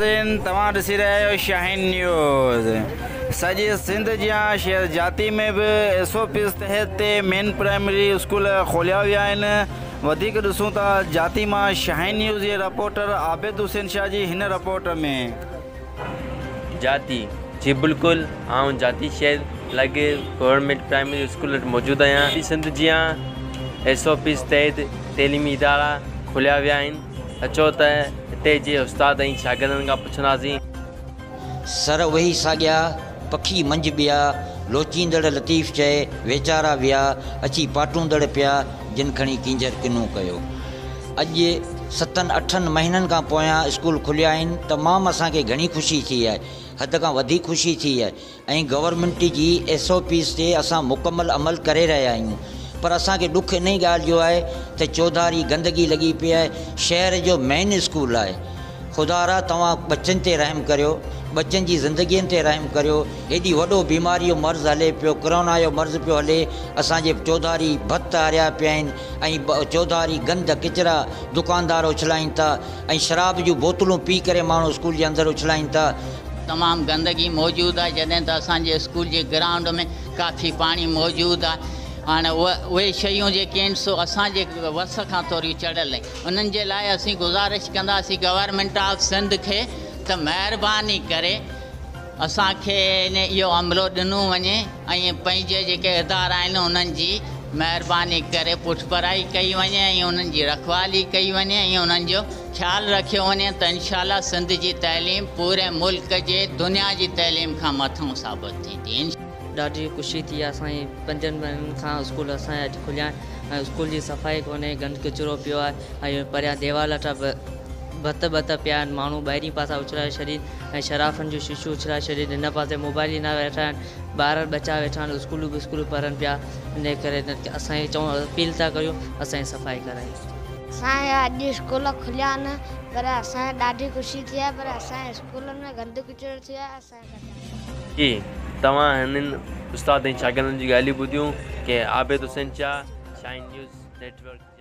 ناظرين توهان ڏسي رهيا آهيو شاهين نيوز سڄي سنڌ جيان شهر جاتي ۾ به ايس او پيز تحت تي مين پرائمري اسڪول کوليا ويا آهن وڌيڪ ڏسون ٿا جاتي مان شاهين نيوز جي رپورٽر عابد حسين شاهه جي هن رپورٽ ۾. جاتي، جي بلڪل آئون جاتي شهر لڳ گورنمينٽ پرائمري اسڪول وٽ موجود آهيان سنڌ جيان ايس او پيز تحت تعليمي ادارا کوليا ويا آهن اچو ته هتي جي استاد ۽ شاگردن کان پڇنداسين. سر اهي ساڳيا، پکي منجهه ٻيا، لوچيندڙ لطيف چئي، ويچارا ويا، اچي پاٽوندڙ پيا، جن کڻي ڪينجهر ڪنون ڪيو. اڄ ستن اٺن مهينن کان پويان اسڪول کليا آهن، تمام اسان کي گهڻي خوشي ٿي آهي، حد کان وڌيڪ خوشي ٿي آهي ۽ گورنمينٽ جي ايس او پيز تي اسان مڪمل عمل ڪري رهيا آهيون پر اسان کي ڏک انهي ڳالهه جو آهي ته چوڌاري گندگي لڳي پئي آهي، شهر جو مين اسڪول آهي. خدارا توهان ٻچن تي رحم ڪريو ٻچن جي زندگين تي رحم ڪريو هيڏي وڏو بيماري جو مرض هلي پيو ڪرونا جو مرض پيو هلي اسان جي چوڌاري ڀت هريا پيا آهن ۽ چوڌاري گند ڪچرا دڪاندار اڇلائين ٿا ۽ شراب جون بوتلون پي ڪري ماڻهو اسڪول جي اندر اڇلائين ٿا. تمام گندگي موجود آهي جڏهن ته اسان جي اسڪول جي گرائونڊ ۾ ڪافي پاڻي موجود آهي هاڻي اهي شيون جيڪي آهن سو اسان جي وس کان ٿوريون چڙهيل آهن. انهن جي لاء اسين گذارش ڪنداسين گورنمينٽ آف سنڌ کي ته مهرباني ڪري اسان کي اهو عملو ڏنو وڃي ۽ پنهنجي جيڪي ادارا آهن انهن جي مهرباني ڪري پٺڀرائي ڪئي وڃي ۽ انهن جي رکوالي ڪئي وڃي ۽ انهن جو خيال رکيو وڃي ته انشاء الله سنڌ جي تعليم پوري ملڪ جي دنيا جي تعليم کان مٿانهون ثابت ٿيندي. ڏاڍي خوشي ٿي آهي اسان جي پنجن مهينن کان اسڪول اسان جا اڄ کليا آهن ۽ اسڪول جي صفائي ڪونهي گند ڪچرو پيو آهي ۽ پريان ديوال هٺان ڀت ڀت پيا آهن ماڻهو ٻاهرين پاسا اڇلائي ڇڏين ۽ شرافن جون شيشيون اڇلائي ڇڏين هن پاسي موبائل ڏنا ويٺا آهن ٻار ٻچا ويٺا آهن اسڪولون بسڪولون پڙهن پيا ان ڪري اسان کي چئون اپيل ٿا ڪريون اسان جي صفائي ڪرائي. اسان جا اڄ اسڪول کليا آهن پر اسان کي ڏاڍي خوشي ٿي آهي پر اسان جي اسڪولن ۾ گند ڪچرو ٿيو آهي اسان جي توهان هنن استاد ۽ شاگردن جون ڳالهيون ٻڌيون ڪي Abid Hussain Shah Shaheen news network.